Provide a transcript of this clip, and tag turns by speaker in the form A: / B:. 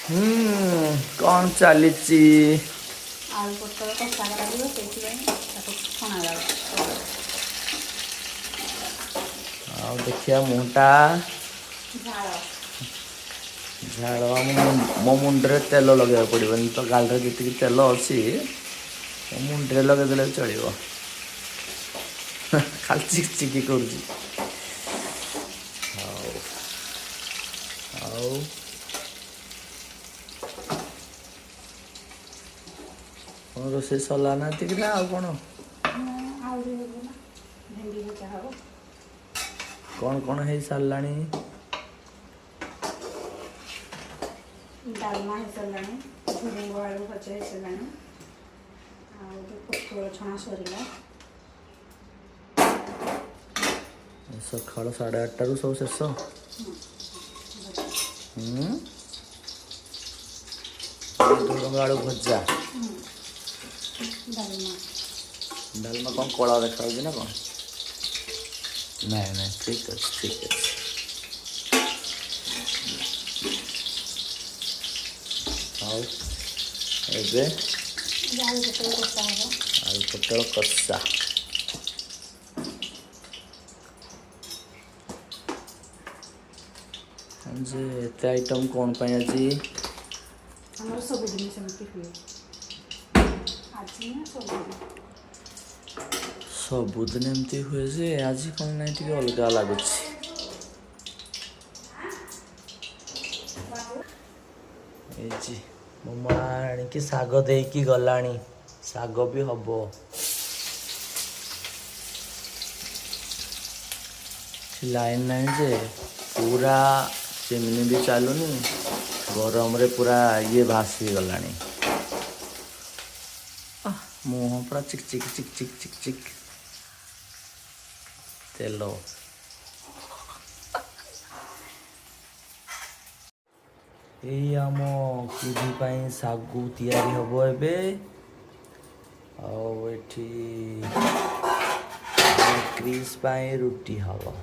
A: ହୁଁ, କ'ଣ ଚାଲିଛି?
B: ଆଳୁ ପୋଟଳ କଷା କରାଯିବ, ସେଇଥିପାଇଁ ତାକୁ ଛଣା ଯାଉଛି।
A: ଆଉ ଦେଖିବା ମୁହଁଟା।
B: ଝାଳ।
A: ଝାଳ। ମୋ ମୁଣ୍ଡରେ ତେଲ ଲଗେଇବାକୁ ପଡ଼ିବନି ତ। ଗାଲରେ ଯେତିକି ତେଲ ଅଛି, ମୋ ମୁଣ୍ଡରେ ଲଗେଇଦେଲେ ବି ଚଳିବ। ଖାଲି ଚିକ୍ ଚିକି କରୁଛି। ହଉ, ଆଉ କ'ଣ ରୋଷେଇ ସରିଲା ନା ଏତିକି ନା ଆଉ କ'ଣ?
B: ଆହୁରି ହେବ ନା, ଭେଣ୍ଡି ଭଜା ହେବ।
A: କ'ଣ କ'ଣ ହେଇ ସାରିଲାଣି?
B: ଡାଲମା ହେଇସାରିଲାଣି, ଝୁଡ଼ୁଙ୍ଗ ଆଳୁ ଭଜା ହେଇସାରିଲାଣି, ଆଉ ଏବେ ପୋଟଳ ଛଣା ସରିଲା।
A: ସକାଳ 8:30ରୁ ସବୁ ଶେଷ। ହୁଁ, ଝୁଡ଼ୁଙ୍ଗ ଆଳୁ ଭଜା।
B: ଡାଲମା।
A: ଡାଲମା କ'ଣ କଳା ଦେଖାଯାଉଛି ନା କ'ଣ? ନାଇଁ ନାଇଁ, ଠିକ୍ ଅଛି, ଠିକ୍ ଅଛି। ହଉ, ଏବେ
B: ଏବେ ଆଳୁ ପୋଟଳ କଷା ହେବ।
A: ଆଳୁ ପୋଟଳ କଷା। ଯେ ଏତେ ଆଇଟମ୍ କ'ଣ ପାଇଁ ଆଜି?
B: ଆମର ସବୁଦିନ ସେମିତି ହୁଏ, ଆଜି ନା ସବୁଦିନ।
A: ସବୁଦିନ ଏମିତି ହୁଏ ଯେ ଆଜି କ'ଣ ନାହିଁ, ଟିକେ ଅଲଗା ଲାଗୁଛି। ହେଇଛି। ମୋ ମା ଆଣିକି ଶାଗ ଦେଇକି ଗଲାଣି, ଶାଗ ବି ହବ। ଲାଇନ୍ ନାହିଁ ଯେ ପୁରା ଚିମିନି ବି ଚାଲୁନି, ଗରମରେ ପୁରା ଇଏ ଭାସିଗଲାଣି। ଆଃ, ମୁହଁ ପୁରା ଚିକ୍ ଚିକ୍ ଚିକ୍ ଚିକ୍ ଚିକ୍ ଚିକ୍ ତେଲ। ଏଇ ଆମ କୁଜି ପାଇଁ ଶାଗୁ ତିଆରି ହବ ଏବେ। ଆଉ ଏଠି କ୍ରିସ୍ ପାଇଁ ରୁଟି ହବ।